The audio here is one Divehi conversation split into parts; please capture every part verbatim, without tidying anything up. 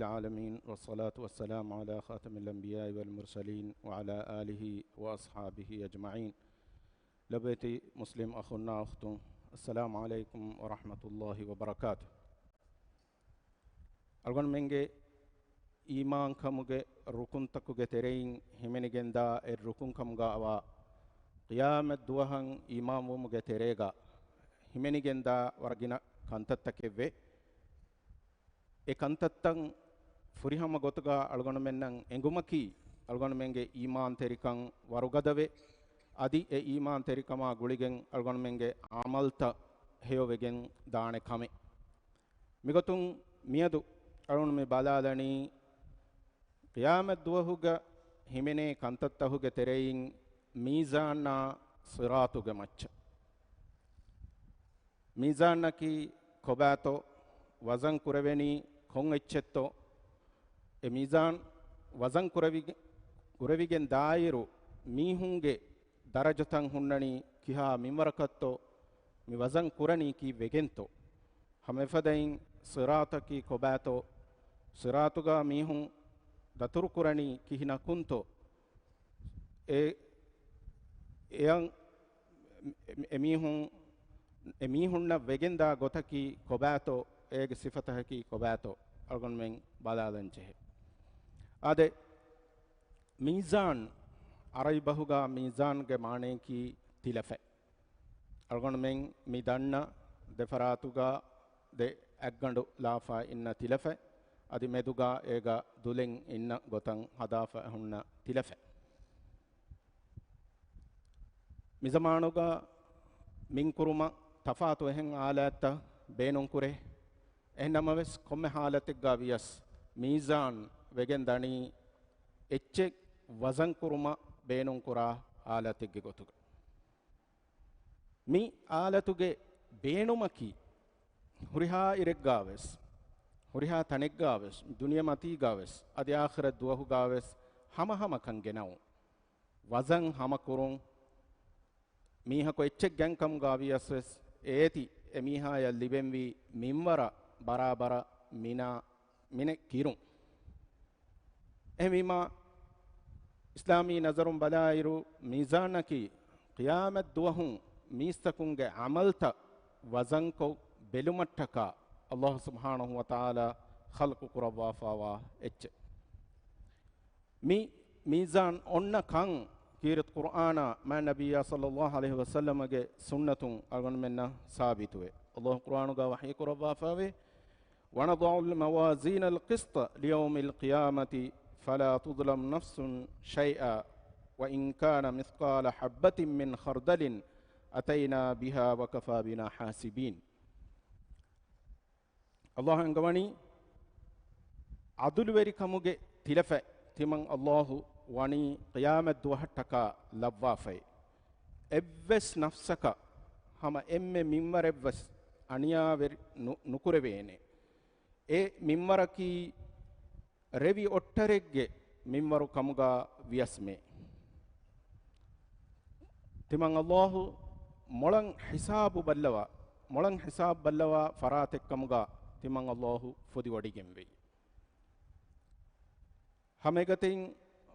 العالمين، والصلاة والسلام على خاتم الأنبياء والمرسلين، وعلى آله وأصحابه أجمعين. ލޮބުވެތި މުސްލިމް އަޚުންނާ އުޚްތުން، السلام عليكم ورحمة الله وبركاته. އަޅުގަނޑުމެންގެ އީމާންކަމުގެ ރުކުންތަކުގެ ތެރެއިން ހިމެނިގެންދާ އެއް ރުކުންކަމުގައިވާ ޤިޔާމަތް ދުވަހަށް އީމާންވުމުގެ ތެރޭގަ ހިމެނިގެންދާ ވަރަށް ގިނަ ކަންތައްތަކެއްވޭ. އެ ކަންތައްތައް ފުރިހަމަ ގޮތުގަ އަޅުގަނޑުމެންނަށް އެނގުމަކީ، އަޅުގަނޑުމެންގެ އީމާންތެރިކަން ވަރުގަދަވެ، އަދި އެ އީމާންތެރިކަމާ ގުޅިގެން އަޅުގަނޑުމެންގެ އަމަލްތައް ހެޔޮވެގެން ދާނެ ކަމެއް. މިގޮތުން މިއަދު އަޅުގަނޑު މި ބަލާލަނީ، ޤިޔާމަތް ދުވަހުގަ ހިމެނޭ ކަންތައްތަހުގެ ތެރެއިން މީޒާނާ ޞިރާޠުގެ މައްޗަށް. މީޒާނަކީ ކޮބާތޯ؟ ވަޒަން ކުރެވެނީ ކޮން އެއްޗެއްތޯ؟ އެ މީޒާން ވަޒަން ކުރެވިގެ-، ކުރެވިގެން ދާއިރު މީހުންގެ ދަރަޖަތައް ހުންނަނީ ކިހާ މިންވަރަކަށްތޯ؟ މި ވަޒަން ކުރަނީ ކީއްވެގެންތޯ؟ ހަމައެފަދައިން ޞިރާޠަކީ ކޮބާތޯ؟ ޞިރާޠުގަ މީހުން ދަތުރުކުރަނީ ކިހިނަކުންތޯ؟ އެ، އެއަށް އެ، އެމީހުން، އެމީހުންނަށް ވެގެންދާ ގޮތަކީ ކޮބާތޯ؟ އޭގެ ސިފަތަކަކީ ކޮބާތޯ؟ އަޅުގަނޑުމެން ބަލާލަން ޖެހޭ. އާދެ، މީޒާން، ޢަރަބި ބަހުގަ މީޒާންގެ މާނަޔަކީ ތިލަފަތް. އަޅުގަނޑުމެން މި ދަންނަ ދެފަރާތުގަ ދެ އަތްގަނޑު ލާފަ އިންނަ ތިލަފަތް، އަދި މެދުގަ އޭގަ ދުލެއް އިންނަ ގޮތަށް ހަދާފަ ހުންނަ ތިލަފަތް. މިޒަމާނުގަ މިންކުރުމަށް ތަފާތު އެހެން އާލާތްތައް ބޭނުންކުރޭ. އެހެންނަމަވެސް، ކޮންމެ ހާލަތެއްގަ ވިޔަސް، މީޒާން ވެގެން ދަނީ އެއްޗެއް ވަޒަންކުރުމަށް ބޭނުންކުރާ ހާލަތެއްގެ ގޮތުގަ. މި އާލަތުގެ ބޭނުމަކީ، ހުރިހާ އިރެއްގަވެސް، ހުރިހާ ތަނެއްގަވެސް، ދުނިޔެމަތީގަވެސް، އަދި އާޚިރަތް ދުވަހުގަވެސް ހަމަހަމަކަން ގެނައުން. ވަޒަން ހަމަކުރުން. މީހަކު އެއްޗެއް ގެންކަމުގަ ވިޔަސްވެސް، އޭތި އެމީހާޔަށް ލިބެންވީ މިންވަރަށް ބަރާބަރަށް މިނާ މިނެއް ކިރުން. އެހެންވީމާ، އިސްލާމީ ނަޒަރުން ބަލާއިރު، މީޒާނަކީ ޤިޔާމަތް ދުވަހުން މީސްތަކުންގެ ޢަމަލްތައް ވަޒަންކޮށް ބެލުމަށްޓަކާ، އައްލާހު ސުބްޙާނަހު ވަތަޢާލާ ޚަލްޤު ކުރައްވާފައިވާ އެއްޗެއް. މި މީޒާން އޮންނަ ކަން ކީރިތި ޤުރްއާނާ މާތް ނަބިއްޔާ ޞައްލައްލާހު ޢަލައިހި ވަސައްލަމަގެ ސުންނަތުން އަޅުގަނޑުމެންނަށް ސާބިތުވޭ. އައްލާހު ޤުރްއާނުގަ ވަޙީ ކުރައްވާފައިވޭ، ونضع الموازين القسط ليوم القيامة فلا تظلم نفس شيئا وإن كان مثقال حبة من خردل أتينا بها وكفى بنا حاسبين. އައްލާހު އަންގަވަނީ، ޢަދުލުވެރިކަމުގެ ތިލަފަތް ތިމަން އައްލާހު ވަނީ ޤިޔާމަތް ދުވަހަށްޓަކާ ލައްވާފައި. އެއްވެސް ނަފްސަކަށް ހަމަ އެންމެ މިންވަރެއްވެސް އަނިޔާވެރި ނު-، ނުކުރެވޭނެ. އެ މިންވަރަކީ ރެވި އޮށްޓަރެއްގެ މިންވަރު ކަމުގަ ވިޔަސްމެ. ތިމަން އައްލާހު މޮޅަށް ހިސާބު ބައްލަވާ، މޮޅަށް ހިސާބު ބައްލަވާ ފަރާތެއް ކަމުގަ ތިމަން އައްލާހު ފުދިވޮޑިގެންވެއްޖެ. ހަމައެގޮތުން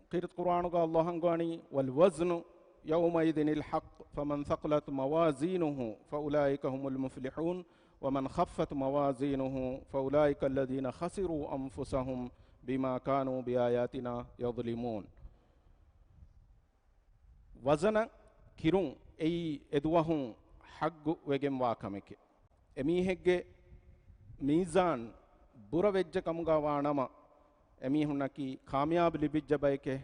ކީރިތި ޤުރްއާނުގަ އައްލާހު އަންގަވަނީ، والوزن يومئذ الحق فمن ثقلت موازينه فأولئك هم المفلحون ومن خفت موازينه فأولئك الذين خسروا أنفسهم بما كانوا بآياتنا يظلمون. ވަޒަނަށް ކިރުން އެއީ އެދުވަހުން ޙައްޤު ވެގެންވާ ކަމެކޭ. އެމީހެއްގެ މީޒާން ބުރަ ވެއްޖެ ކަމުގަ ވާނަމަ، އެމީހުންނަކީ ކާމިޔާބު ލިބިއްޖެ ބައެކޭ.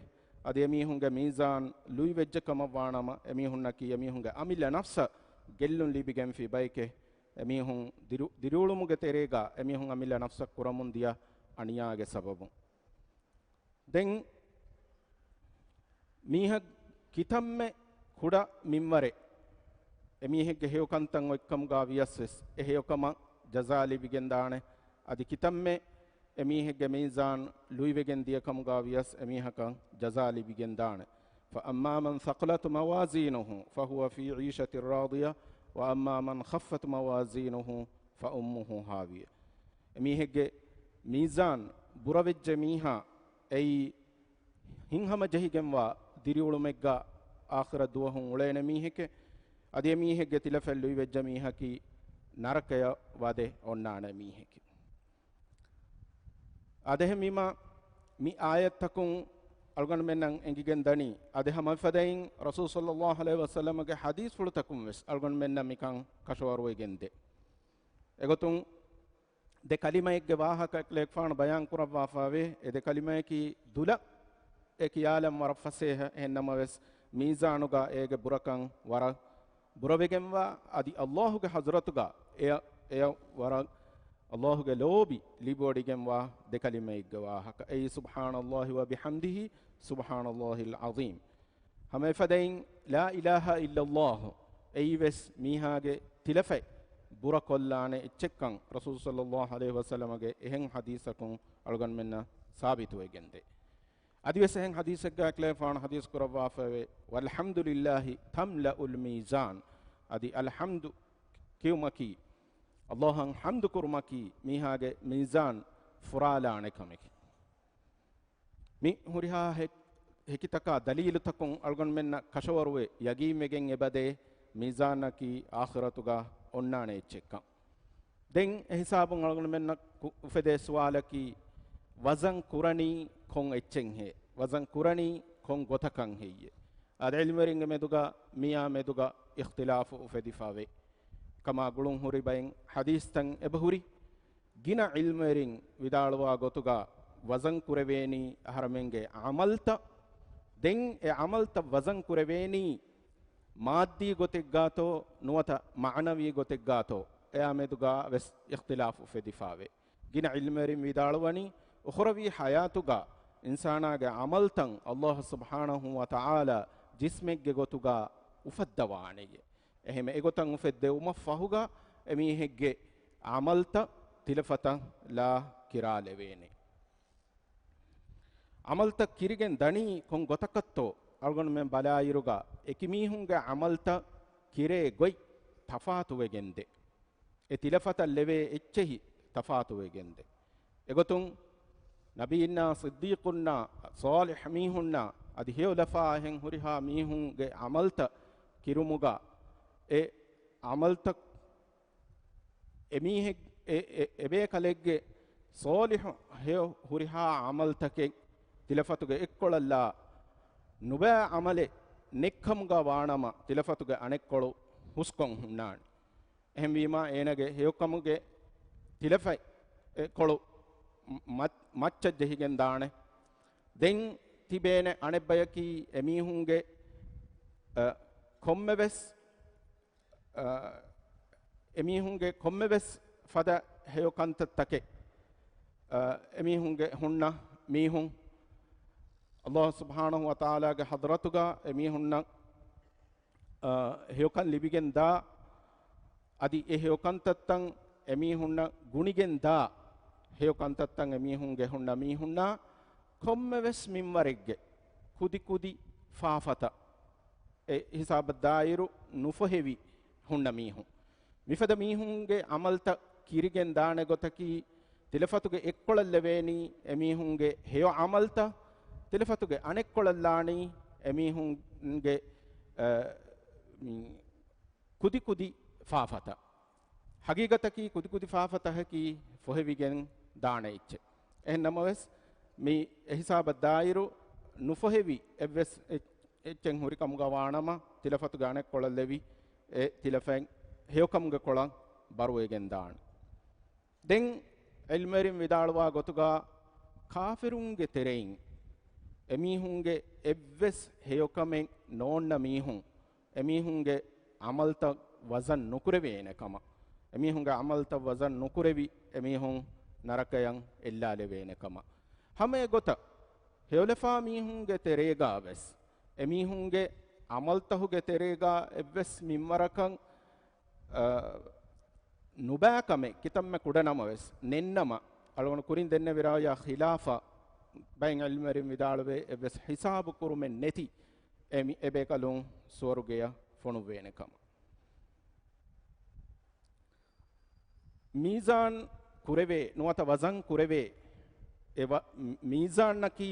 އަދި އެމީހުންގެ މީޒާން ލުއިވެއްޖެ ކަމަށް ވާނަމަ، އެމީހުންނަކީ އެމީހުންގެ އަމިއްލަ ނަފްސަށް ގެއްލުން ލިބިގެންފި ބައެކޭ. އެމީހުން ދިރި-، ދިރިއުޅުމުގެ ތެރޭގަ އެމީހުން އަމިއްލަ ނަފްސަށް ކުރަމުން ދިޔަ އަނިޔާގެ ސަބަބުން. ދެން މީހަކު ކިތަންމެ ކުޑަ މިންވަރެއް އެމީހެއްގެ ހެޔޮކަންތައް އޮތްކަމުގަ ވިޔަސްވެސް އެ ހެޔޮކަމަށް ޖަޒާ ލިބިގެންދާނެ. އަދި ކިތަންމެ އެމީހެއްގެ މީޒާން ލުއިވެގެން ދިޔަކަމުގަ ވިޔަސް އެމީހަކަށް ޖަޒާ ލިބިގެންދާނެ. فأما من ثقلت موازينه فهو في عيشة راضية وأما من خفت موازينه فأمه هاوية. އެމީހެއްގެ މީޒާން ބުރަވެއްޖެ މީހާ އެއީ ހިތްހަމަޖެހިގެންވާ ދިރިއުޅުމެއްގަ އާޚިރަތް ދުވަހުން އުޅޭނެ މީހެކޭ. އަދި އެމީހެއްގެ ތިލަފަތް ލުއިވެއްޖެ މީހަކީ ނަރަކަޔަށް ވަދެ އޮންނާނެ މީހެކޭ. އާދެ، އެހެންވީމާ، މި އާޔަތްތަކުން އަޅުގަނޑުމެންނަށް އެނގިގެން ދަނީ، އާދެ، ހަމައެފަދައިން ރަސޫލު ޞައްލައްލާހު ޢަލައިހި ވަސައްލަމަގެ ޙަދީޘްފުޅުތަކުން ވެސް އަޅުގަނޑުމެންނަށް މިކަން ކަށަވަރުވެގެންދޭ. އެގޮތުން، ދެ ކަލިމައެއްގެ ވާހަކަ އެކަލޭގެފާނު ބަޔާން ކުރައްވާފައިވޭ. އެ ދެ ކަލިމަޔަކީ ދުލަ. އެ ކިޔާލަން ވަރަށް ފަސޭހަ. އެހެން ނަމަވެސް، މީޒާނުގަ އޭގެ ބުރަކަން ވަރަށް ބުރަވެގެންވާ، އަދި އައްލާހުގެ ޙަޟްރަތުގަ އެ، އެ ވަރަށް އައްލާހުގެ ލޯބި ލިބިވޮޑިގެންވާ ދެ ކަލިމައެއްގެ ވާހަކަ. އެއީ، سبحان الله وبحمده، سبحان الله العظيم. ހަމައެފަދައިން، لا إله إلا الله، އެއީވެސް މީހާގެ ތިލަފަތް ބުރަކޮށްލާނެ އެއްޗެއްކަން، ރަސޫލު ޞައްލައްލާހު ޢަލައިހި ވަސައްލަމަގެ އެހެން ޙަދީޘަކުން އަޅުގަނޑުމެންނަށް ސާބިތުވެގެންދޭ. އަދިވެސް އެހެން ޙަދީޘެއްގަ އެކަލޭގެފާނު ޙަދީޘް ކުރައްވާފައިވޭ، والحمد لله تملأ الميزان، އަދި އަލްޙަމްދު ކިޔުމަކީ، އައްލާހަށް ޙަމްދު ކުރުމަކީ މީހާގެ މީޒާން ފުރާލާނެ ކަމެކޭ. މި ހުރިހާ ހެ-، ހެކިތަކާ ދަލީލުތަކުން އަޅުގަނޑުމެންނަށް ކަށަވަރުވެ ޔަގީންވެގެން އެބަދޭ މީޒާނަކީ އާޚިރަތުގަ އޮންނާނެ އެއްޗެއްކަން. ދެން އެހިސާބުން އަޅުގަނޑުމެންނަށް ކު-، އުފެދޭ ސުވާލަކީ، ވަޒަން ކުރަނީ ކޮން އެއްޗެއްހޭ؟ ވަޒަން ކުރަނީ ކޮން ގޮތަކަށް ހެއްޔޭ؟ އާދެ، ޢިލްމުވެރިންގެ މެދުގަ މިއާ މެދުގަ އިޚްތިލާފު އުފެދިފަވޭ. ކަމާ ގުޅުން ހުރި ބައިން ޙަދީޘްތައް އެބަހުރި. ގިނަ ޢިލްމުވެރިން ވިދާޅުވާ ގޮތުގަ ވަޒަން ކުރެވޭނީ އަހަރަމެންގެ ޢަމަލްތައް. ދެން އެ ޢަމަލްތައް ވަޒަން ކުރެވޭނީ މާއްދީ ގޮތެއްގާތޯ ނުވަތަ މަޢުނަވީ ގޮތެއްގާތޯ، އެއާ މެދުގަ ވެސް އިޚްތިލާފު އުފެދިފަވޭ. ގިނަ ޢިލްމުވެރިން ވިދާޅުވަނީ، އުޚްރަވީ ޙަޔާތުގަ އިންސާނާގެ ޢަމަލްތައް އައްލާހު ސުބްޙާނަހު ވަ ތަޢާލާ ޖިސްމެއްގެ ގޮތުގަ އުފައްދަވާނެޔޭ. އެހެން އެގޮތަށް އުފެއްދެވުމަށް ފަހުގަ އެމީހެއްގެ ޢަމަލްތައް ތިލަފަތަށް ލާ ކިރާލެވޭނެ. ޢަމަލްތައް ކިރިގެން ދަނީ ކޮން ގޮތަކަށްތޯ އަޅުގަނޑުމެން ބަލާއިރުގަ އެކި މީހުންގެ ޢަމަލްތައް ކިރޭ ގޮތް ތަފާތުވެގެންދޭ. އެ ތިލަފަތަށް ލެވޭ އެއްޗެހި ތަފާތުވެގެންދޭ. އެގޮތުން ނަބީންނާ، ޞިއްދީޤުންނާ، ޞާލިޙް މީހުންނާ އަދި ހެޔޮލަފާ އެހެން ހުރިހާ މީހުންގެ ޢަމަލްތައް ކިރުމުގަ އެ ޢަމަލްތައް އެމީހެއް-، އެ-، އެ-، އެބޭކަލެއްގެ ޞާލިޙު ހެޔޮ ހުރިހާ ޢަމަލްތަކެއް ތިލަފަތުގެ އެއްކޮޅަށްލާ ނުބައި ޢަމަލެއް ނެތްކަމުގަ ވާނަމަ، ތިލަފަތުގެ އަނެއްކޮޅު ހުސްކޮށް ހުންނާނެ. އެހެންވީމާ، އޭނަގެ ހެޔޮކަމުގެ ތިލަފަތް އެއްކޮޅު މަ-، މައްޗަށް ޖެހިގެން ދާނެ. ދެން ތިބޭނެ އަނެއްބަޔަކީ އެމީހުންގެ، އަ، ކޮންމެވެސް އަ، އެމީހުންގެ ކޮންމެވެސް ފަދަ ހެޔޮ ކަންތައްތަކެއް، އަ، އެމީހުންގެ ހުންނަ މީހުން، އައްލާހު ސުބްޙާނަހު ވަ ތަޢާލާގެ ޙަޟްރަތުގަ އެމީހުންނަށް، އަ، ހެޔޮކަން ލިބިގެން ދާ، އަދި އެ ހެޔޮ ކަންތައްތައް އެމީހުންނަށް ގުނިގެން ދާ، ހެޔޮ ކަންތައްތައް އެމީހުންގެ ހުންނަ މީހުންނާ ކޮންމެވެސް މިންވަރެއްގެ ކުދިކުދި ފާފަތައް އެ ހިސާބަށް ދާއިރު ނުފޮހެވި ހުންނަ މީހުން. މިފަދަ މީހުންގެ ޢަމަލްތައް ކިރިގެން ދާނެ ގޮތަކީ، ތިލަފަތުގެ އެއްކޮޅަށް ލެވޭނީ އެމީހުންގެ ހެޔޮ ޢަމަލްތައް، ތިލަފަތުގެ އަނެއްކޮޅަށް ލާނީ އެމީހުންގެ، އަ، މި، ކުދިކުދި ފާފަތައް. ހަގީގަތަކީ ކުދިކުދި ފާފަތަކަކީ ފޮހެވިގެން ދާނެ އެއްޗެއް. އެހެން ނަމަވެސް، މި އެހިސާބަށް ދާއިރު ނުފޮހެވި އެއްވެސް އެއް-، އެއްޗެއް ހުރިކަމުގަ ވާނަމަ، ތިލަފަތުގެ އަނެއްކޮޅަށް ލެވި އެ ތިލަފަތް ހެޔޮކަމުގެ ކޮޅަށް ބަރުވެގެން ދާނެ. ދެން ޢިލްމުވެރިން ވިދާޅުވާ ގޮތުގަ، ކާފިރުންގެ ތެރެއިން އެމީހުންގެ އެއްވެސް ހެޔޮކަމެއް ނޯންނަ މީހުން، އެމީހުންގެ ޢަމަލްތައް ވަޒަން ނުކުރެވޭނެ ކަމަށް، އެމީހުންގެ ޢަމަލްތައް ވަޒަން ނުކުރެވި، އެމީހުން ނަރަކަޔަށް އެއްލާލެވޭނެ ކަމަށް. ހަމަ އެގޮތަށް، ހެޔޮލަފާ މީހުންގެ ތެރޭގަ ވެސް، އެމީހުންގެ ޢަމަލްތަހުގެ ތެރޭގަ އެއްވެސް މިންވަރަކަށް، އަ، ނުބައި ކަމެއް ކިތަންމެ ކުޑަ ނަމަވެސް ނެތްނަމަ، އަޅުގަނޑު ކުރިން ދެންނެވި ރާޔާ ޚިލާފަށް ބައެއް ޢިލްމުވެރިން ވިދާޅުވޭ، އެއްވެސް ހިސާބު ކުރުމެއް ނެތި އެ މި-، އެބޭކަލުން ސުވަރުގެޔަށް ފޮނުއްވޭނެ ކަމަށް. މީޒާން ކުރެވޭ، ނުވަތަ ވަޒަން ކުރެވޭ، އެ ވަ-، މީޒާނަކީ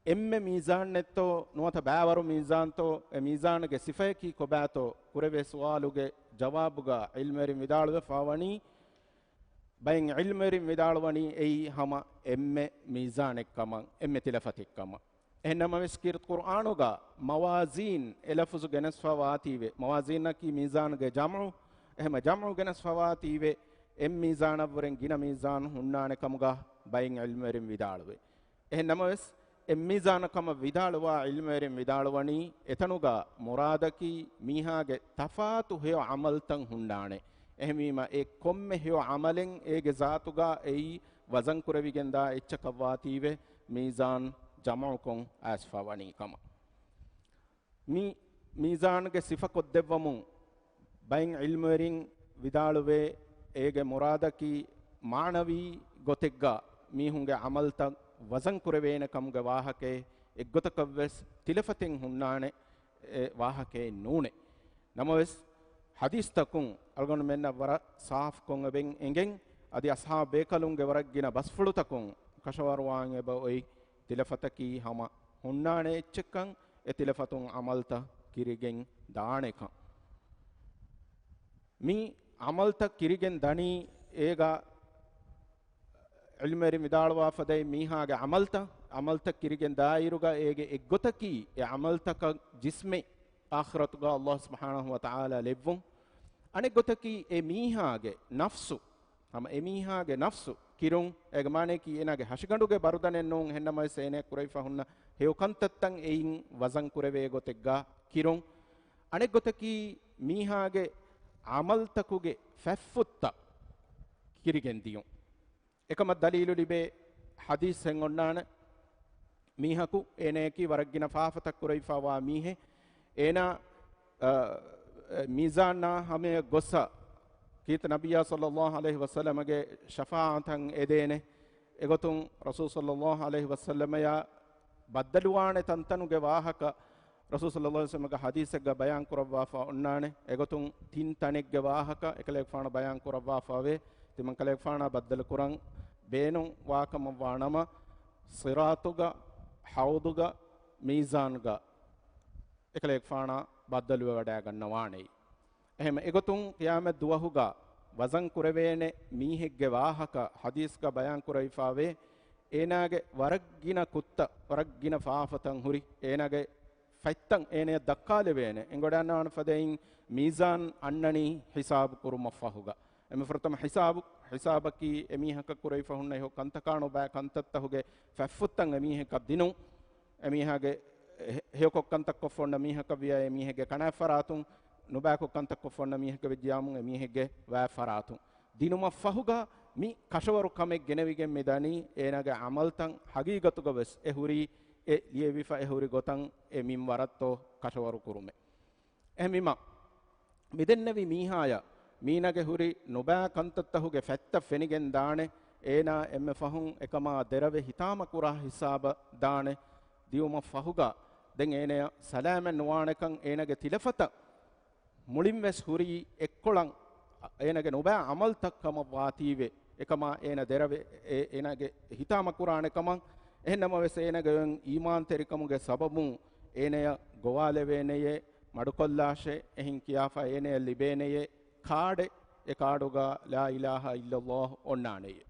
އެންމެ މީޒާނެއްތޯ ނުވަތަ ބައިވަރު މީޒާންތޯ، އެ މީޒާނުގެ ސިފަޔަކީ ކޮބާތޯ ކުރެވޭ ސުވާލުގެ ޖަވާބުގަ ޢިލްމުވެރިން ވިދާޅުވެފަ ވަނީ، ބައެއް ޢިލްމުވެރިން ވިދާޅުވަނީ އެއީ ހަމަ އެންމެ މީޒާނެއްކަމަށް، އެންމެ ތިލަފަތެއްކަމަށް. އެހެންނަމަވެސް ކީރިތި ޤުރްއާނުގަ މަވާޒީން އެ ލަފުޒު ގެނެސްފަވާތީވެ، މަވާޒީނަކީ މީޒާނުގެ ޖަމްޢު، އެހެމަ ޖަމްޢު ގެނެސްފަވާތީވެ، އެއް މީޒާނަށްވުރެން ގިނަ މީޒާން ހުންނާނެ ކަމުގަ ބައެއް ޢިލްމުވެރިން ވިދާޅުވޭ. އެހެން ނަމަވެސް، އެއް މީޒާނަށް ކަމަށް ވިދާޅުވާ ޢިލްމުވެރިން ވިދާޅުވަނީ، އެތަނުގަ މުރާދަކީ މީހާގެ ތަފާތު ހެޔޮ ޢަމަލްތައް ހުންނާނެ. އެހެންވީމަ، އެ ކޮންމެ ހެޔޮ ޢަމަލެއް އޭގެ ޒާތުގަ އެއީ ވަޒަން ކުރެވިގެންދާ އެއްޗަކަށްވާތީވެ، މީޒާން ޖަމްޢުކޮށް އައިސްފަވަނީ ކަމަށް. މި މީޒާންގެ ސިފަ ކޮށްދެއްވަމުން ބައެއް ޢިލްމުވެރިން ވިދާޅުވޭ، އޭގެ މުރާދަކީ މާނަވީ ގޮތެއްގަ މީހުންގެ ޢަމަލްތައް ވަޒަން ކުރެވޭނެ ކަމުގެ ވާހަކައެއް އެއްގޮތަކަށްވެސް ތިލަފަތެއް ހުންނާނެ އެ ވާހަކައެއް ނޫނޭ. ނަމަވެސް، ޙަދީޘްތަކުން އަޅުގަނޑުމެންނަށް ވަރަށް ސާފުކޮށް އެބައިން އެނގެން، އަދި އަޞްޙާބު ބޭކަލުންގެ ވަރަށް ގިނަ ބަސްފުޅުތަކުން ކަށަވަރުވާން އެބަ އޮތް ތިލަފަތަކީ ހަމަ ހުންނާނެ އެއްޗެއްކަން، އެ ތިލަފަތުން ޢަމަލްތައް ކިރިގެން ދާނެކަން. މި ޢަމަލްތައް ކިރިގެން ދަނީ އޭގަ ޢިލްމުވެރިން ވިދާޅުވާފަދައި މީހާގެ ޢަމަލްތައް، ޢަމަލްތައް ކިރިގެން ދާއިރުގަ އޭގެ އެއްގޮތަކީ އެ ޢަމަލްތަކަށް ޖިސްމެއް އާޚިރަތުގަ ﷲ ސުބްޙާނަހޫ ވަތަޢާލާ ލެއްވުން. އަނެއްގޮތަކީ އެ މީހާގެ ނަފްސު، ހަމަ އެ މީހާގެ ނަފްސު ކިރުން، އޭގެ މާނަޔަކީ އޭނާގެ ހަށިގަނޑުގެ ބަރުދަނެއް ނޫން، އެހެންނަމަވެސް އޭނާ ކުރެވިފަ ހުންނަ ހެޔޮ ކަންތައްތައް އެއިން ވަޒަން ކުރެވޭ ގޮތެއްގަ ކިރުން. އަނެއްގޮތަކީ މީހާގެ ޢަމަލްތަކުގެ ފަތްފުށްތައް ކިރިގެން ދިޔުން. އެކަމަށް ދަލީލު ލިބޭ ޙަދީޘެއް އޮންނާނެ. މީހަކު އޭނަޔަކީ ވަރަށް ގިނަ ފާފަތައް ކުރެވިފައިވާ މީހެއް. އޭނާ، އަ، އަ، މީޒާނާ ހަމަޔަށް ގޮއްސަ ކީރިތި ނަބިއްޔާ ޞައްލައްލާހު ޢަލައިހި ވަސައްލަމަގެ ޝަފާޢަތަށް އެދޭނެ. އެގޮތުން ރަސޫލު ޞައްލައްލާހު ޢަލައިހި ވަސައްލަމަޔާ ބައްދަލުވާނެ ތަންތަނުގެ ވާހަކަ ރަސޫލު ޞައްލައްލާހު ޢަލައިހި ވަސައްލަމަގެ ޙަދީޘެއްގަ ބަޔާން ކުރައްވާފަ އޮންނާނެ. އެގޮތުން ތިން ތަނެއްގެ ވާހަކަ އެކަލޭގެފާނު ބަޔާން ކުރައްވާފައެވެ. ތިމަންކަލޭގެފާނާ ބައްދަލު ކުރަން ބޭނުން ވާކަމަށްވާ ނަމަ، ޞިރާޠުގަ، ޙައުޟުގަ، މީޒާންގަ އެކަލޭގެފާނާ ބައްދަލުވެވަޑައިގަންނަވާނެ. އެހެން އެގޮތުން ޤިޔާމަތް ދުވަހުގަ ވަޒަން ކުރެވޭނެ މީހެއްގެ ވާހަކަ ޙަދީޘްގަ ބަޔާން ކުރެވިފައިވޭ. އޭނާގެ ވަރަށް ގިނަ ކުށްތައް، ވަރަށް ގިނަ ފާފަތައް ހުރި، އޭނާގެ ފަތްތައް އޭނަޔަށް ދައްކާލެވޭނެ. އެނގިވަޑައިގަންނަވާނެ ފަދައިން މީޒާން އަންނަނީ ޙިސާބު ކުރުމަށްފަހުގަ. އެންމެ ފުރަތަމަ ޙިސާބު، ޙިސާބަކީ އެމީހަކަށް ކުރެވިފަ ހުންނަ އެހެޔޮ ކަންތަކާ ނުބައި ކަންތައްތަކުގެ ފަތްފުށްތައް އެމީހަކަށް ދިނުން. އެމީހާގެ ހެ-، ހެޔޮކޮށް ކަންތައް ކޮށްފަ އޮންނަ މީހަކަށް ވިޔަ އެމީހެއްގެ ކަނާތް ފަރާތުން، ނުބައިކޮށް ކަންތައް ކޮށްފަ އޮންނަ މީހަކަށް ވެއްޖިޔާމުން އެމީހެއްގެ ވައި ފަރާތުން ދިނުމަށްފަހުގަ މި ކަށަވަރު ކަމެއް ގެނެވިގެން މިދަނީ އޭނާގެ ޢަމަލްތައް ހަގީގަތުގަ ވެސް އެ ހުރީ އެ ލިޔެވިފަ އެ ހުރި ގޮތަށް އެ މިންވަރަށްތޯ ކަށަވަރު ކުރުމެއް. އެހެންވީމަ، މިދެންނެވި މީހާޔަށް މީނަގެ ހުރި ނުބައި ކަންތައްތަކުގެ ފަތްތައް ފެނިގެން ދާނެ، އޭނާ އެންމެ ފަހުން އެކަމާ ދެރަވެ ހިތާމަ ކުރާ ހިސާބަށް ދާނެ. ދިޔުމަށް ފަހުގަ ދެން އޭނަޔަށް ސަލާމަތް ނުވާނެކަން އޭނަގެ ތިލަފަތަށް މުޅިން ވެސް ހުރީ އެއްކޮޅަށް އޭނަގެ ނުބައި ޢަމަލްތައް ކަމަށް ވާތީވެ، އެކަމާ އޭނަ ދެރަވެ އޭ-، އޭނަގެ ހިތާމަ ކުރާނެ ކަމަށް. އެހެން ނަމަވެސް އޭނަގެ އޮތް އީމާންތެރިކަމުގެ ސަބަބުން އޭނަޔަށް ގޮވާލެވޭނެޔޭ، މަޑުކޮށްލާށޭ، އެހެން ކިޔާފަ އޭނަޔަށް ލިބޭނެޔޭ ކާޑެއް، އެ ކާޑުގަ ލާ އިލާހަ އިއްލައްލާހު އޮންނާނެޔޭ.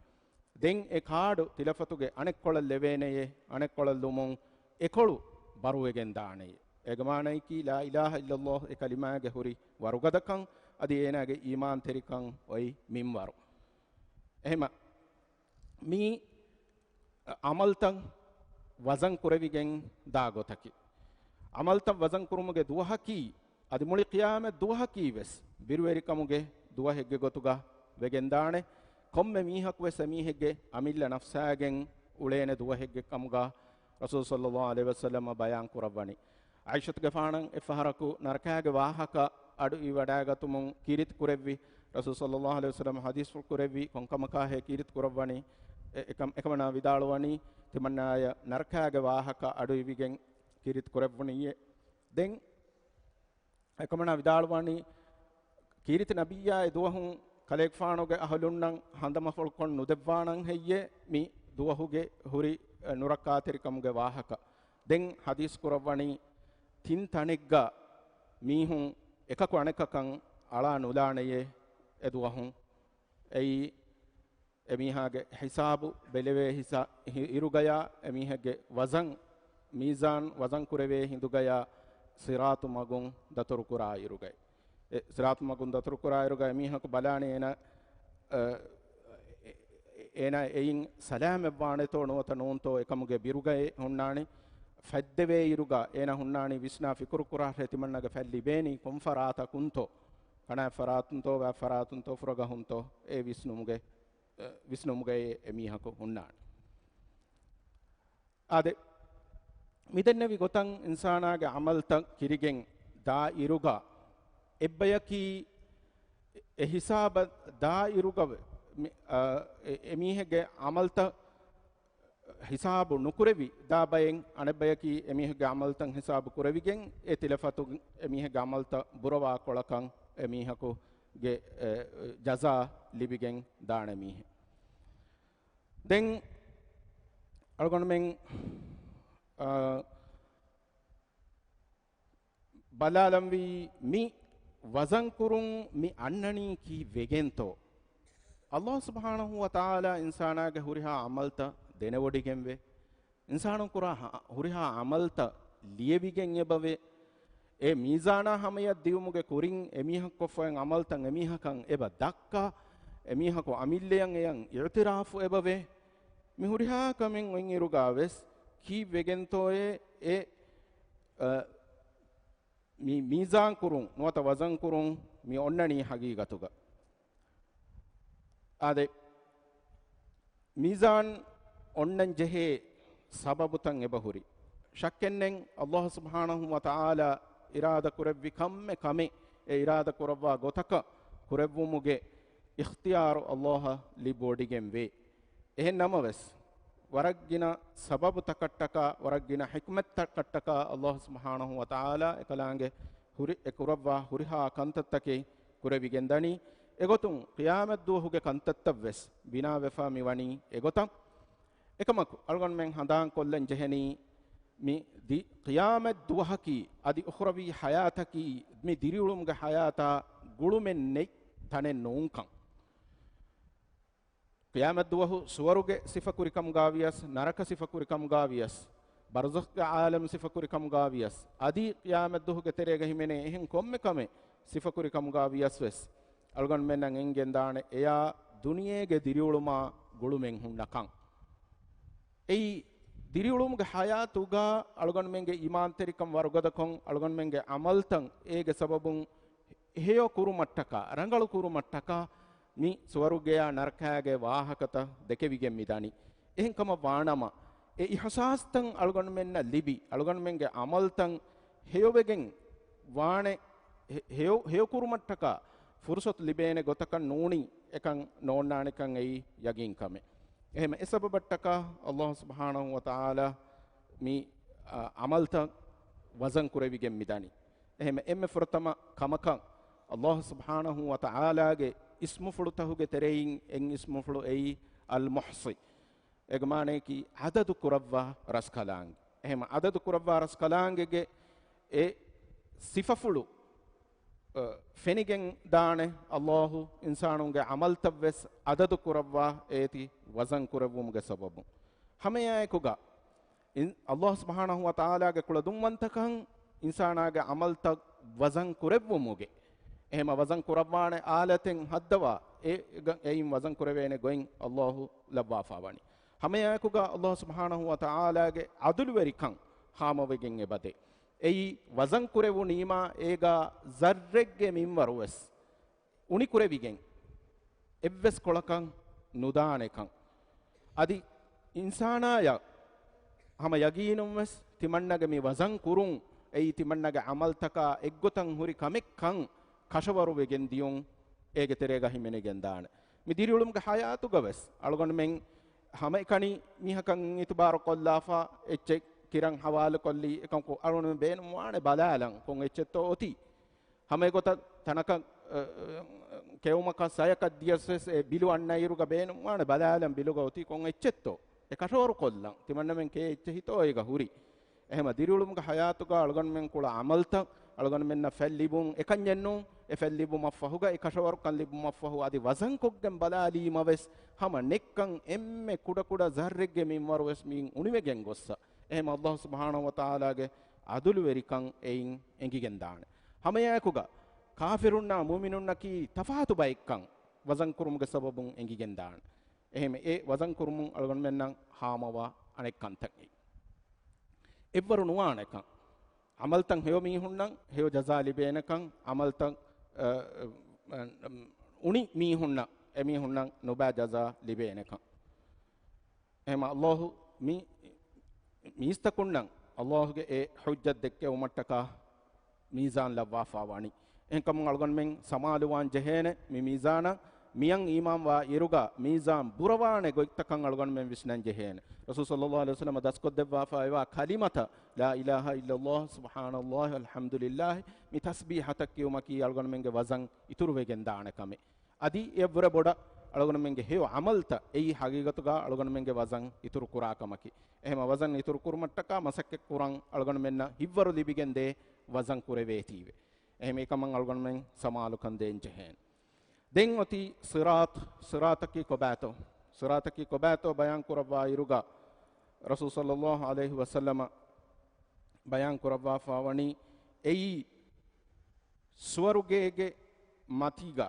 ދެން އެ ކާޑު ތިލަފަތުގެ އަނެއްކޮޅަށް ލެވޭނެޔޭ، އަނެއްކޮޅަށް ލުމުން އެކޮޅު ބަރުވެގެން ދާނެޔޭ. އޭގެ މާނައަކީ ލާ އިލާހަ އިއްލައްލާހު އެ ކަލިމާގެ ހުރި ވަރުގަދަކަން، އަދި އޭނާގެ އީމާންތެރިކަން އޮތް މިންވަރު. އެހެމަ މީ ޢަމަލްތައް ވަޒަން ކުރެވިގެން ދާ ގޮތަކީ. ޢަމަލްތައް ވަޒަން ކުރުމުގެ ދުވަހަކީ، އަދި މުޅި ޤިޔާމަތް ދުވަހަކީ ވެސް ބިރުވެރިކަމުގެ ދުވަހެއްގެ ގޮތުގަ ވެގެންދާނެ. ކޮންމެ މީހަކު ވެސް އެމީހެއްގެ އަމިއްލަ ނަފްސާގެން އުޅޭނެ ދުވަހެއްގެ ކަމުގަ ރަސޫލު ޞައްލައްލާހު ޢަލައިހި ވަސައްލަމަ ބަޔާން ކުރައްވަނީ. ޢާއިޝަތުގެފާނަށް އެއްފަހަރަކު ނަރަކާގެ ވާހަކަ އަޑު އިވިވަޑައިގަތުމުން ކީރިތި ކުރެއްވި. ރަސޫލު ޞައްލައްލާހު ޢަލައިހި ވަސައްލަމަ ޙަދީޘްފުޅު ކުރެއްވީ ކޮންކަމަކާހޭ ކީރިތި ކުރައްވަނީ؟ އެ-، އެކަމް-، އެކަމަނާ ވިދާޅުވަނީ، ތިމަންނާޔަށް ނަރަކާގެ ވާހަކަ އަޑު އިވިގެން ކީރިތި ކުރެއްވުނީއޭ. ދެން އެކަމަނާ ވިދާޅުވަނީ، ކީރިތި ނަބިއްޔާ އެ ދުވަހުން ކަލޭގެފާނުގެ އަހުލުންނަށް ހަނދަމަފުޅުކޮށް ނުދެއްވާނަން ހެއްޔޭ މި ދުވަހުގެ ހުރި، އެ، ނުރައްކާތެރިކަމުގެ ވާހަކަ. ދެން ޙަދީޘް ކުރައްވަނީ ތިން ތަނެއްގަ މީހުން އެކަކު އަނެކަކަށް އަޅާ ނުލާނެޔޭ އެ ދުވަހުން. އެއީ އެމީހާގެ ހިސާބު ބެލެވޭ ހިސާ-، ހި-، އިރުގަޔާ، އެމީހެއްގެ ވަޒަން، މީޒާން ވަޒަން ކުރެވޭ ހިނދުގަޔާ، ޞިރާޠު މަގުން ދަތުރުކުރާ އިރުގައި. އެ ޞިރާޠު މަގުން ދަތުރުކުރާ އިރުގަ އެމީހަކު ބަލާނެ އޭނަ، އަ، އެ-، އޭނަ އެއިން ސަލާމަތްވާނެތޯ ނުވަތަ ނޫންތޯ އެކަމުގެ ބިރުގައި ހުންނާނެ. ފަތްދެވޭ އިރުގަ އޭނަ ހުންނާނީ ވިސްނާ ފިކުރު ކުރާށޭ ތިމަންނަގެ ފަތް ލިބޭނީ ކޮން ފަރާތަކުންތޯ، ކަނާތް ފަރާތުންތޯ، ވާތް ފަރާތުންތޯ، ފުރަގަހުންތޯ، އެ ވިސްނުމުގެ، އެ، ވިސްނުމުގައި އެމީހަކު ހުންނާނެ. އާދެ، މިދެންނެވި ގޮތަށް އިންސާނާގެ ޢަމަލްތައް ކިރިގެން ދާ އިރުގަ، އެއްބަޔަކީ އެ ހިސާބަށް ދާ އިރުގަ ވެ-، މި-، އަ، އެ-، އެމީހެއްގެ ޢަމަލްތައް ހިސާބު ނުކުރެވި ދާ ބައެއް، އަނެއްބަޔަކީ އެމީހެއްގެ ޢަމަލްތައް ހިސާބު ކުރެވިގެން، އެ ތިލަފަތު އެމީހެއްގެ ޢަމަލްތައް ބުރަވާ ކޮޅަކަށް އެމީހަކުގެ، އެ، ޖަޒާ ލިބިގެން ދާނެ މީހެއް. ދެން އަޅުގަނޑުމެން، އާ، ބަލާލަންވީ މި ވަޒަންކުރުން މި އަންނަނީ ކީއްވެގެންތޯ؟ ﷲ ސުބްޙާނަހޫ ވަތަޢާލާ އިންސާނާގެ ހުރިހާ ޢަމަލްތައް ދެނެވޮޑިގެންވެ، އިންސާނުން ކުރާ ހަ-، ހުރިހާ ޢަމަލްތައް ލިޔެވިގެން އެބަވެ، އެ މީޒާނާ ހަމަޔަށް ދިޔުމުގެ ކުރިން އެމީހަކު ކޮށްފައި ޢަމަލްތައް އެމީހަކަށް އެބަ ދައްކާ، އެމީހަކު އަމިއްލަޔަށް އެޔަށް އިޢުތިރާފު އެބަވޭ. މި ހުރިހާ ކަމެއް އޮތްއިރުގަވެސް ކީއްވެގެންތޯއޭ އެ، އަ، މި މީޒާން ކުރުން ނުވަތަ ވަޒަން ކުރުން މި އޮންނަނީ ޙަޤީޤަތުގަ. އާދެ، މީޒާން އޮންނަން ޖެހޭ ސަބަބުތައް އެބަހުރި. ޝައްކެއްނެތް، ﷲ ސުބްޙާނަހޫ ވަތަޢާލާ އިރާދަ ކުރެއްވި ކަންމެ ކަމެއް އެ އިރާދަ ކުރައްވާ ގޮތަކަށް ކުރެއްވުމުގެ އިޚްތިޔާރު ﷲ އަށް ލިބިވޮޑިގެންވޭ. އެހެން ނަމަވެސް، ވަރަށް ގިނަ ސަބަބުތަކަށްޓަކާ، ވަރަށް ގިނަ ޙިކްމަތްތަކަށްޓަކާ ﷲ ސުބްޙާނަހޫ ވަތަޢާލާ އެކަލާނގެ ހުރި-، އެ ކުރައްވާ ހުރިހާ ކަންތައްތަކެއް ކުރެވިގެންދަނީ. އެގޮތުން ޤިޔާމަތްދުވަހުގެ ކަންތައްތައްވެސް ބިނާވެފާ މިވަނީ އެގޮތަށް. އެކަމަކު، އަޅުގަނޑުމެން ހަނދާންކޮށްލަން ޖެހެނީ، މި ދި-، ޤިޔާމަތްދުވަހަކީ އަދި އުޚްރަވީ ޙަޔާތަކީ މި ދިރިއުޅުމުގެ ޙަޔާތާ ގުޅުމެއް ނެތް ތަނެއް ނޫންކަން. ޤިޔާމަތްދުވަހު ސުވަރުގެ ސިފަކުރިކަމުގާވިޔަސް، ނަރަކަ ސިފަކުރިކަމުގާވިޔަސް، ބަރްޒަޚްގެ ޢާލަމް ސިފަކުރިކަމުގާވިޔަސް، އަދި ޤިޔާމަތްދުވަހުގެ ތެރޭގަ ހިމެނޭ އެހެން ކޮންމެ ކަމެއް ސިފަކުރިކަމުގާވިޔަސް ވެސް، އަޅުގަނޑުމެންނަށް އެނގިގެންދާނެ އެޔާ ދުނިޔޭގެ ދިރިއުޅުމާ ގުޅުމެއް ހުންނަކަން. އެއީ، ދިރިއުޅުމުގެ ޙަޔާތުގަ އަޅުގަނޑުމެންގެ އީމާންތެރިކަން ވަރުގަދަކޮށް، އަޅުގަނޑުމެންގެ ޢަމަލްތައް އޭގެ ސަބަބުން ހެޔޮ ކުރުމަށްޓަކާ، ރަނގަޅު ކުރުމަށްޓަކާ މި ސުވަރުގެޔާ ނަރަކައިގެ ވާހަކަތައް ދެކެވިގެން މިދަނީ. އެހެން ކަމަށް ވާނަމަ، އެ އިޙްސާސްތައް އަޅުގަނޑުމެންނަށް ލިބި، އަޅުގަނޑުމެންގެ ޢަމަލްތައް ހެޔޮވެގެން ވާނެ، ހެ-، ހެޔޮ-، ހެޔޮ ކުރުމަށްޓަކާ ފުރުޞަތު ލިބޭނެ ގޮތަކަށް ނޫނީ އެކަން ނޯންނާނެކަން އެއީ ޔަގީން ކަމެއް. އެހެން އެ ސަބަބަށްޓަކާ ﷲ ސުބްޙާނަހޫ ވަތަޢާލާ މި، އަ، ޢަމަލްތައް ވަޒަން ކުރެވިގެން މިދަނީ. އެހެން އެންމެ ފުރަތަމަ ކަމަކަށް ﷲ ސުބްޙާނަހޫ ވަތަޢާލާގެ އިސްމުފުޅުތަކުގެ ތެރެއިން އެއް އިސްމުފުޅު އެއީ އަލް މުޙްޞީ. އޭގެ މާނަޔަކީ ޢަދަދު ކުރައްވާ ރަސްކަލާނގެ. އެހެން ޢަދަދު ކުރައްވާ ރަސްކަލާނގެގެ އެ ސިފަފުޅު، އަ، ފެނިގެން ދާނެ ﷲ އިންސާނުންގެ ޢަމަލްތައް ވެސް ޢަދަދު ކުރައްވާ އޭތި ވަޒަން ކުރެއްވުމުގެ ސަބަބުން. ހަމައެއާއެކުގަ އިން-، ﷲ ސުބްޙާނަހޫ ވަތަޢާލާގެ ކުޅަދުންވަންތަކަން އިންސާނާގެ ޢަމަލްތައް ވަޒަން ކުރެއްވުމުގެ، އެހެމަ ވަޒަން ކުރައްވާނެ އާލަތެއް ހައްދަވާ، އެ-، އެއިން ވަޒަން ކުރެވޭނެ ގޮތް ﷲ ލައްވާފާވަނީ. ހަމައެއާއެކުގަ ﷲ ސުބްޙާނަހޫ ވަތަޢާލާގެ ޢަދުލުވެރިކަން ހާމަވެގެން އެބަދޭ. އެއީ ވަޒަން ކުރެވުނީމާ އޭގާ ޒައްރެއްގެ މިންވަރު ވެސް އުނިކުރެވިގެން އެއްވެސް ކޮޅަކަށް ނުދާނެކަން. އަދި އިންސާނާޔަށް ހަމަ ޔަގީނުން ވެސް ތިމަންނަގެ މި ވަޒަން ކުރުން އެއީ ތިމަންނަގެ ޢަމަލްތަކާ އެއްގޮތަށް ހުރި ކަމެއްކަން ކަށަވަރުވެގެން ދިޔުން އޭގެ ތެރޭގަ ހިމެނިގެން ދާނެ. މި ދިރިއުޅުމުގެ ޙަޔާތުގަ ވެސް އަޅުގަނޑުމެން ހަމައެކަނި މީހަކަށް އިތުބާރު ކޮށްލާފަ އެއްޗެއް ކިރަން ޙަވާލުކޮށްލީ އެކަމަކު އަޅުގަނޑުމެން ބޭނުންވާނެ ބަލާލަން ކޮން އެއްޗެއްތޯ އޮތީ. ހަމަ އެގޮތަށް ތަނަކަށް، އަ، އަ، ކެއުމަކަށް ސަޔަކަށް ދިޔަސް ވެސް އެ ބިލު އަންނައިރުގަ ބޭނުންވާނެ ބަލާލަން ބިލުގަ އޮތީ ކޮން އެއްޗެއްތޯ. އެ ކަށަވަރު ކޮށްލަން. ތިމަންނަމެން ކޭ އެއްޗެއް ހިތޯ އޭގަ ހުރި. އެހެމަ ދިރިއުޅުމުގެ ހަޔާތުގަ އަޅުގަނޑުމެން ކުޅަ އަމަލްތައް އަޅުގަނޑުމެންނަށް ފެއްލިބުން އެކަންޏެއްނޫން، އެ ފެއްލިބުމަށްފަހުގަ އެ ކަށަވަރުކަން ލިބުމަށްފަހު އަދި ވަޒަންކޮށްގެން ބަލާލީމަވެސް ހަމަ ނެއްކަން އެންމެ ކުޑަކުޑަ ޒައްރެއްގެ މިންވަރުވެސް މިއިން އުނިވެގެން ގޮއްސަ. އެހެމަ އައްލާހު ސުބްޙާނަހު ވަތަޢާލާގެ އަދުލުވެރިކަން އެއިން އެނގިގެންދާނެ. ހަމައެއާއެކުގަ ކާފިރުންނާ މުއުމިނުންނަކީ ތަފާތު ބައެއްކަން ވަޒަންކުރުމުގެ ސަބަބުން އެނގިގެންދާނެ. އެހެމެ އެ ވަޒަން ކުރުމުން އަޅުގަނޑުމެންނަށް ހާމަވާ އަނެއް ކަންތައް އެއްވަރު ނުވާނެކަން. އަމަލްތައް ހެޔޮ މީހުންނަށް ހެޔޮ ޖަޒާ ލިބޭނެކަން، އަމަލްތައް، އަ، އަ، އުނި މީހުންނަށް އެމީހުންނަށް ނުބައި ޖަޒާ ލިބޭނެކަން. އެހެމަ އައްލާހު މި މީސްތަކުންނަށް އައްލާހުގެ އެ ޙުއްޖަތް ދެއްކެވުމަށްޓަކާ މީޒާން ލައްވާފާ ވަނީ. އެހެންކަމުން އަޅުގަނޑުމެން ސަމާލުވާން ޖެހޭނެ މި މީޒާނަށް މިއަން އީމާންވާ އިރުގަ މީޒާން ބުރަވާނެ ގޮތްތަކަށް އަޅުގަނޑުމެން ވިސްނަން ޖެހޭނެ. ރަސޫލު ޞައްލައްލާހު ޢަލައިހި ވަސައްލަމަ ދަސްކޮށްދެއްވާފާވާ ކަލިމަތައް، لا إله إلا الله، سبحان الله، الحمد لله، މި ތަސްބީޙަތައް ކިޔުމަކީ އަޅުގަނޑުމެންގެ ވަޒަން އިތުރުވެގެން ދާނެ ކަމެއް. އަދި އެއަށްވުރެ ބޮޑަށް އަޅުގަނޑުމެންގެ ހެޔޮ އަމަލްތައް އެއީ ހަގީގަތުގަ އަޅުގަނޑުމެންގެ ވަޒަން އިތުރު ކުރާ ކަމަކީ. އެހެމަ ވަޒަން އިތުރު ކުރުމަށްޓަކާ މަސައްކަތް ކުރަން އަޅުގަނޑުމެންނަށް ހިތްވަރު ލިބިގެންދޭ ވަޒަން ކުރެވޭތީވެ. އެހެމަ އެކަމަށް އަޅުގަނޑުމެން ސަމާލުކަން ދޭން ޖެހޭނެ. ދެން އޮތީ ޞިރާޠު، ޞިރާޠަކީ ކޮބާތޯ؟ ޞިރާޠަކީ ކޮބާތޯ ބަޔާން ކުރައްވާ އިރުގަ ރަސޫލު ޞައްލައްލާހު ޢަލައިހި ވަސައްލަމަ ބަޔާން ކުރައްވާފާ ވަނީ އެއީ ސުވަރުގޭގެ މަތީގަ،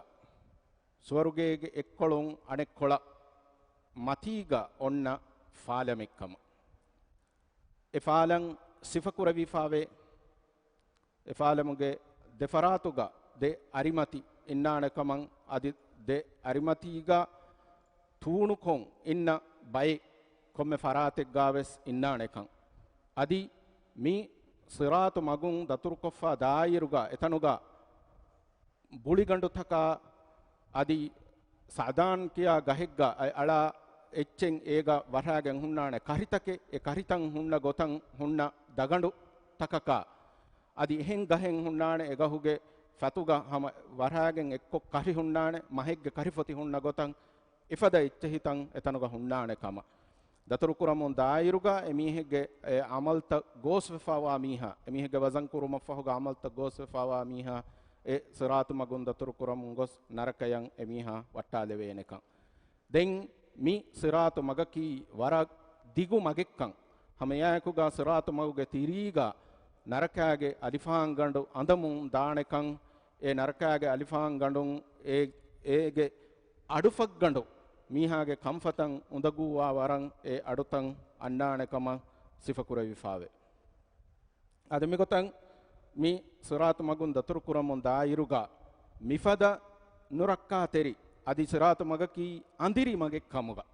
ސުވަރުގޭގެ އެއްކޮޅުން އަނެއްކޮޅަށް މަތީގަ އޮންނަ ފާލަމެއްކަމަށް. އެ ފާލަން ސިފަކުރެވިފާވޭ. އެ ފާލަމުގެ ދެފަރާތުގަ ދެ އަރިމަތި އިންނާނެ ކަމަށް، އަދި ދެ އަރިމަތީގަ ތޫނުކޮށް އިންނަ ބައެއް ކޮންމެ ފަރާތެއްގާވެސް އިންނާނެކަން. އަދި މި ޞިރާޠު މަގުން ދަތުރުކޮށްފާ ދާއިރުގަ އެތަނުގަ ބުޅިގަނޑުތަކާ އަދި ސަޢުދާން ކިޔާ ގަހެއްގަ އަ-، އަޅާ އެއްޗެއް އޭގަ ވަށާގެން ހުންނާނެ ކަށިތަކެއް، އެ ކަށިތައް ހުންނަ ގޮތަށް ހުންނަ ދަގަނޑު ތަކަކާ އަދި އެހެން ގަހެއް ހުންނާނެ އެގަހުގެ ފަތުގަ ހަމަ ވަށާގެން އެއްކޮށް ކަށި ހުންނާނެ މަހެއްގެ ކަށިފޮތި ހުންނަ ގޮތަށް އެފަދަ އެއްޗެހިތައް އެތަނުގަ ހުންނާނެ ކަމަށް. ދަތުރުކުރަމުން ދާއިރުގަ އެމީހެއްގެ އެ އަމަލްތައް ގޯސްވެފާވާ މީހާ، އެމީހެއްގެ ވަޒަން ކުރުމަށްފަހުގަ އަމަލްތައް ގޯސްވެފާވާ މީހާ އެ ޞިރާޠު މަގުން ދަތުރުކުރަމުން ގޮސް ނަރަކަޔަށް އެމީހާ ވައްޓާލެވޭނެކަން. ދެން މި ޞިރާޠު މަގަކީ ވަރަށް ދިގު މަގެއްކަން. ހަމައެއާއެކުގަ ޞިރާޠު މަގުގެ ތިރީގަ ނަރަކާގެ އަލިފާންގަނޑު އަނދަމުން ދާނެކަން، އެ ނަރަކާގެ އަލިފާންގަނޑުން އެ، އޭގެ އަޑުފައްގަނޑު މީހާގެ ކަންފަތަށް އުނދަގޫވާ ވަރަށް އެ އަޑުތައް އަންނާނެ ކަމަށް ސިފަކުރެވިފާވޭ. އަދި މިގޮތަށް މި ޞިރާޠު މަގުން ދަތުރުކުރަމުން ދާއިރުގަ މިފަދަ ނުރައްކާތެރި އަދި ޞިރާޠު މަގަކީ އަނދިރި މަގެއް ކަމުގަ،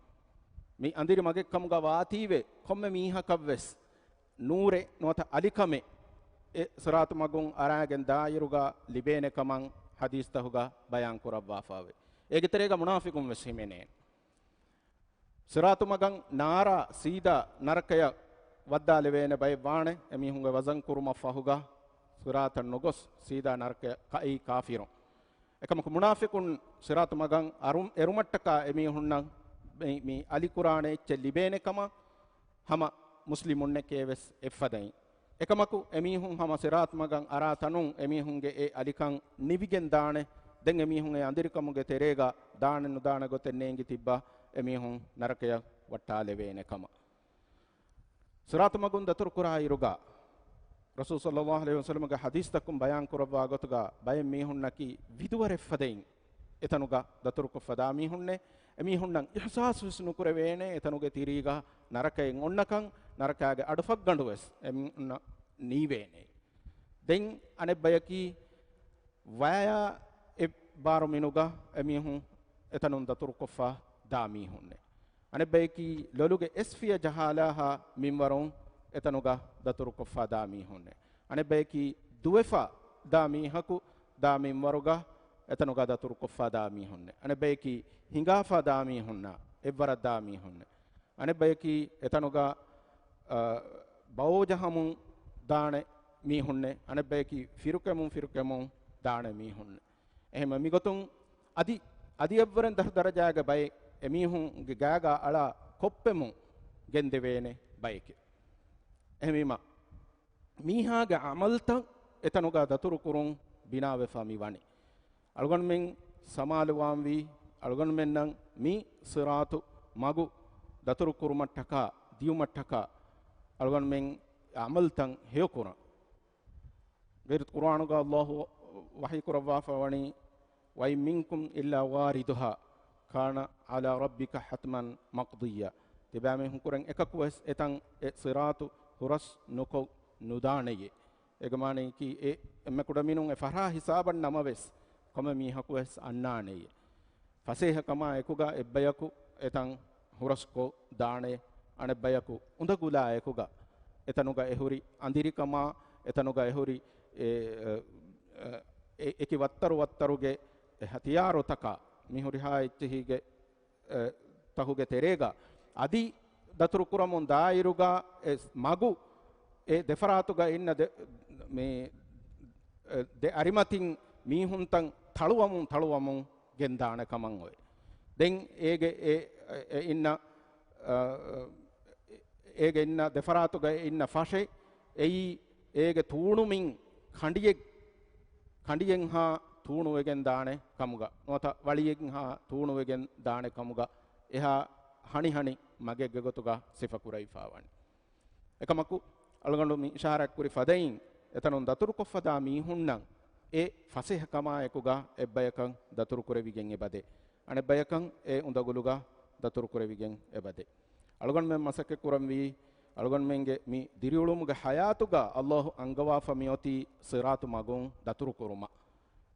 މި އަނދިރި މަގެއް ކަމުގަ ވާތީވެ ކޮންމެ މީހަކަށްވެސް ނޫރެއް ނުވަތަ އަލިކަމެއް އެ ޞިރާޠު މަގުން އަރާގެން ދާއިރުގަ ލިބޭނެ ކަމަށް ޙަދީޘްތަކުގަ ބަޔާން ކުރައްވާފާވޭ. އޭގެ ތެރޭގަ މުނާފިޤުން ވެސް ހިމެނޭ. ޞިރާޠު މަގަށް ނާރާ ސީދާ ނަރަކަޔަށް ވައްދާލެވޭނެ ބައެއް ވާނެ، އެމީހުންގެ ވަޒަން ކުރުމަށް ފަހުގަ ޞިރާޠަށް ނުގޮސް ސީދާ ނަރަކަޔަށް ކައި ކާފިރުން. އެކަމަކު މުނާފިޤުން ޞިރާޠު މަގަށް އަރު-، އެރުމަށްޓަކާ އެމީހުންނަށް މި، މި އަލިކުރާނެ އެއްޗެއް ލިބޭނެ ކަމަށް ހަމަ މުސްލިމުންނެކޭ ވެސް އެއްފަދައިން. އެކަމަކު އެމީހުން ހަމަ ޞިރާޠު މަގަށް އަރާ ތަނުން އެމީހުންގެ އެ އަލިކަން ނިވިގެން ދާނެ. ދެން އެމީހުން އެ އަނދިރިކަމުގެ ތެރޭގަ ދާނެ ނުދާނެ ގޮތެއް ނޭނގި ތިއްބާ އެމީހުން ނަރަކަޔަށް ވައްޓާލެވޭނެ ކަމަށް. ޞިރާޠު މަގުން ދަތުރު ކުރާ އިރުގަ، ރަސޫލު ޞައްލައްލާހު ޢަލައިހި ވަސައްލަމަގެ ޙަދީޘްތަކުން ބަޔާން ކުރައްވާ ގޮތުގަ، ބައެއް މީހުންނަކީ ވިދުވަރެއްފަދައިން އެތަނުގަ ދަތުރުކޮށްފަ ދާ މީހުންނޭ. އެމީހުންނަށް އިޙްސާސް ވެސް ނުކުރެވޭނެ އެތަނުގެ ތިރީގަ ނަރަކައެއް އޮންނަކަން، ނަރަކާގެ އަޑުފައްގަނޑު ވެސް އެމީހުންނަށް ނީވޭނެ. ދެން އަނެއްބަޔަކީ ވަޔާ އެއް ބާރު މިނުގަ އެމީހުން އެތަނުން ދަތުރުކޮށްފަ ދާ މީހުންނޭ. އަނެއްބަޔަކީ ލޮލުގެ އެސްފިޔަ ޖަހާލާހާ މިންވަރުން އެތަނުގަ ދަތުރުކޮށްފަ ދާ މީހުންނޭ. އަނެއްބަޔަކީ ދުވެފަ ދާ މީހަކު ދާ މިންވަރުގަ އެތަނުގަ ދަތުރުކޮށްފަ ދާ މީހުންނޭ. އަނެއްބަޔަކީ ހިނގާފަ ދާ މީހުންނާ އެއްވަރަށް ދާ މީހުންނޭ. އަނެއްބަޔަކީ އެތަނުގަ، އަ، ބައޯޖަހަމުން ދާނެ މީހުންނޭ. އަނެއްބަޔަކީ ފިރުކެމުން ފިރުކެމުން ދާނެ މީހުންނޭ. އެހެން މިގޮތުން އަދި، އަދި އެއްވަރެން ދަށު ދަރަޖާގެ ބައެއް އެމީހުންގެ ގާގާ އަޅާ ކޮށްޕެމުން ގެންދެވޭނެ ބައެކޭ. އެހެންވީމަ، މީހާގެ ޢަމަލްތައް އެތަނުގަ ދަތުރުކުރުން ބިނާވެފަ މި ވަނީ. އަޅުގަނޑުމެން ސަމާލުވާންވީ، އަޅުގަނޑުމެންނަށް މި ޞިރާޠު މަގު ދަތުރުކުރުމަށްޓަކާ، ދިޔުމަށްޓަކާ، އަޅުގަނޑުމެން ޢަމަލްތައް ހެޔޮކުރަން. ވެރި ޤުރުއާނުގަ ﷲ ވަޙީ ކުރައްވާފަ ވަނީ، "وإن منكم إلا واردها كان على ربك حتما مقضيا." ތިބާމީހުންކުރެން އެކަކުވެސް އެތަން އެ ޞިރާޠު ހުރަސް ނުކޮށް ނުދާނެޔޭ. އޭގެ މާނަޔަކީ އެ އެންމެ ކުޑަމިނުން އެ ފަށާ ހިސާބަށް ނަމަވެސް، ކޮންމެ މީހަކުވެސް އަންނާނެޔޭ. ފަސޭހަކަމާ އެކުގަ އެއްބަޔަކު އެތަން ހުރަސްކޮށް ދާނެ، އަނެއްބަޔަކު އުނދަގުލާ އެކުގަ އެތަނުގަ އެހުރި އަނދިރިކަމާ، އެތަނުގަ އެހުރި އެ، އެ، އެ، އެކި ވައްތަރު ވައްތަރުގެ އެ ހަތިޔާރުތަކާ މި ހުރިހާ އެއްޗެހީގެ، އެ، ތަހުގެ ތެރޭގަ އަދި ދަތުރުކުރަމުން ދާއިރުގަ އެ މަގު އެ ދެފަރާތުގަ އިންނަ ދެ، މި، އެ، ދެ އަރިމަތިން މީހުންތައް ތަޅުވަމުން ތަޅުވަމުން ގެންދާނެ ކަމަށް އޮތް. ދެން އޭގެ އެ، އެ އިންނަ، އަ، އޭގެ އިންނަ ދެފަރާތުގަ އިންނަ ފަށެއް އެއީ އޭގެ ތޫނުމިން ކަނޑިއެއް، ކަނޑިއެއްހާ ތޫނުވެގެން ދާނެ ކަމުގަ، ނުވަތަ ވަޅިއެއްހާ ތޫނުވެގެން ދާނެ ކަމުގަ، އެހާ ހަނިހަނި މަގެއްގެ ގޮތުގަ ސިފަކުރެވިފާވަނީ. އެކަމަކު، އަޅުގަނޑު މި އިޝާރާތްކުރި ފަދައިން، އެތަނުން ދަތުރުކޮށްފަދާ މީހުންނަށް އެ ފަސޭހަކަމާއެކުގަ އެއްބަޔަކަށް ދަތުރުކުރެވިގެން އެބަދޭ. އަނެއްބަޔަކަށް އެ އުނދަގުލުގަ ދަތުރުކުރެވިގެން އެބަދޭ. އަޅުގަނޑުމެން މަސައްކަތްކުރަންވީ، އަޅުގަނޑުމެންގެ މި ދިރިއުޅުމުގެ ޙަޔާތުގަ ﷲ އަންގަވާފަ މިއޮތީ ޞިރާޠު މަގުން ދަތުރުކުރުމަށް.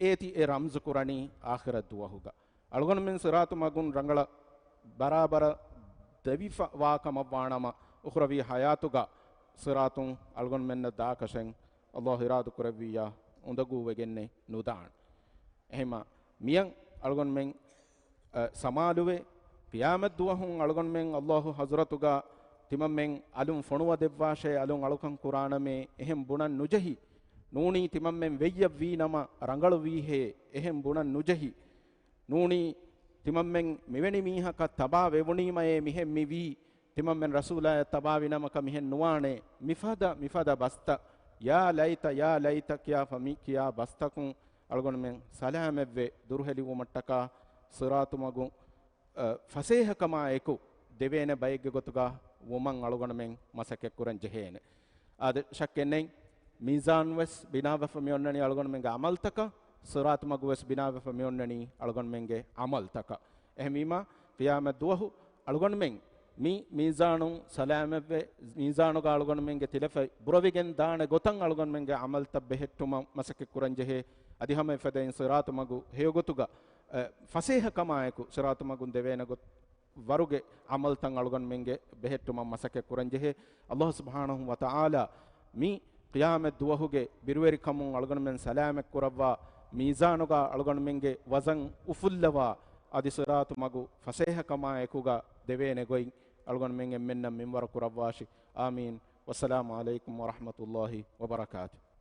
އޭތި އެ ރަމްޒުކުރަނީ އާޚިރަތް ދުވަހުގަ. އަޅުގަނޑުމެން ޞިރާޠު މަގުން ރަނގަޅަށް ބަރާބަރަށް ދެވިފަ ވާ ކަމަށްވާނަމަ، އުޚްރަވީ ޙަޔާތުގަ ޞިރާޠުން އަޅުގަނޑުމެންނަށް ދާކަށެއް ﷲ އިރާދަކުރެއްވިއްޔާ އުނދަގޫވެގެންނެއް ނުދާނެ. އެހެމަ މިޔަން އަޅުގަނޑުމެން، އަ، ސަމާލުވެ، ޤިޔާމަތް ދުވަހުން އަޅުގަނޑުމެން ﷲ ޙަޟްރަތުގަ ތިމަންމެން އަލުން ފޮނުވަދެއްވާށޭ، އަލުން އަޅުކަން ކުރާނަމޭ، އެހެން ބުނަން ނުޖެހި. ނޫނީ ތިމަންމެން ވެއްޔަށް ވީ ނަމަ ރަނގަޅުވީހޭ، އެހެން ބުނަން ނުޖެހި. ނޫނީ ތިމަންމެން މިވެނި މީހަކަށް ތަބާ ވެވުނީމައޭ މިހެން މިވީ. ތިމަންމެން ރަސޫލާޔަށް ތަބާވި ނަމަކަށް މިހެން ނުވާނެ. މިފަދަ، މިފަދަ ބަސްތައް، ޔާ ލައިތަ، ޔާ ލައިތަ ކިޔާފަ މި ކިޔާ ބަސްތަކުން އަޅުގަނޑުމެން ސަލާމަތްވެ ދުރުހެލިވުމަށްޓަކާ ޞިރާޠު މަގު، އަ، ފަސޭހަކަމާ އެކު ދެވޭނެ ބައެއްގެ ގޮތުގަ ވުމަށް އަޅުގަނޑުމެން މަސައްކަތްކުރަން ޖެހޭނެ. އާދެ، ޝައްކެއް ނެތް، މީޒާން ވެސް ބިނާވެފަ މިއޮންނަނީ އަޅުގަނޑުމެންގެ ޢަމަލްތަކަށް، ޞިރާޠު މަގު ވެސް ބިނާވެފަ މިއޮންނަނީ އަޅުގަނޑުމެންގެ ޢަމަލްތަކަށް. އެހެންވީމަ، ޤިޔާމަތް ދުވަހު އަޅުގަނޑުމެން މި މީޒާނުން ސަލާމަތްވެ، މީޒާނުގަ އަޅުގަނޑުމެންގެ ތިލަފަތް ބުރަވިގެން ދާނެ ގޮތަށް އަޅުގަނޑުމެންގެ ޢަމަލްތައް ބެހެއްޓުމަށް މަސައްކަތްކުރަން ޖެހޭ. އަދި ހަމަ އެފަދައިން ޞިރާޠު މަގު ހެޔޮގޮތުގަ، އަ، ފަސޭހަކަމާއެކު ޞިރާޠު މަގުން ދެވޭނެ ގޮތް ވަރުގެ ޢަމަލްތައް އަޅުގަނޑުމެންގެ ބެހެއްޓުމަށް މަސައްކަތް ކުރަންޖެހޭ. ﷲ ސުބްޙާނަހޫ ވަތަޢާލާ މި ޤިޔާމަތް ދުވަހުގެ ބިރުވެރިކަމުން އަޅުގަނޑުމެން ސަލާމަތް ކުރައްވާ، މީޒާނުގަ އަޅުގަނޑުމެންގެ ވަޒަން އުފުއްލަވާ، އަދި ޞިރާޠު މަގު ފަސޭހަކަމާ އެކުގަ ދެވޭނެ ގޮތް އަޅުގަނޑުމެން އެންމެންނަށް މިންވަރު ކުރައްވާށި. އާމީން. ވައްސަލާމު ޢަލައިކުމް ވަރަޙްމަތުﷲ ވަބަރަކާތުހު.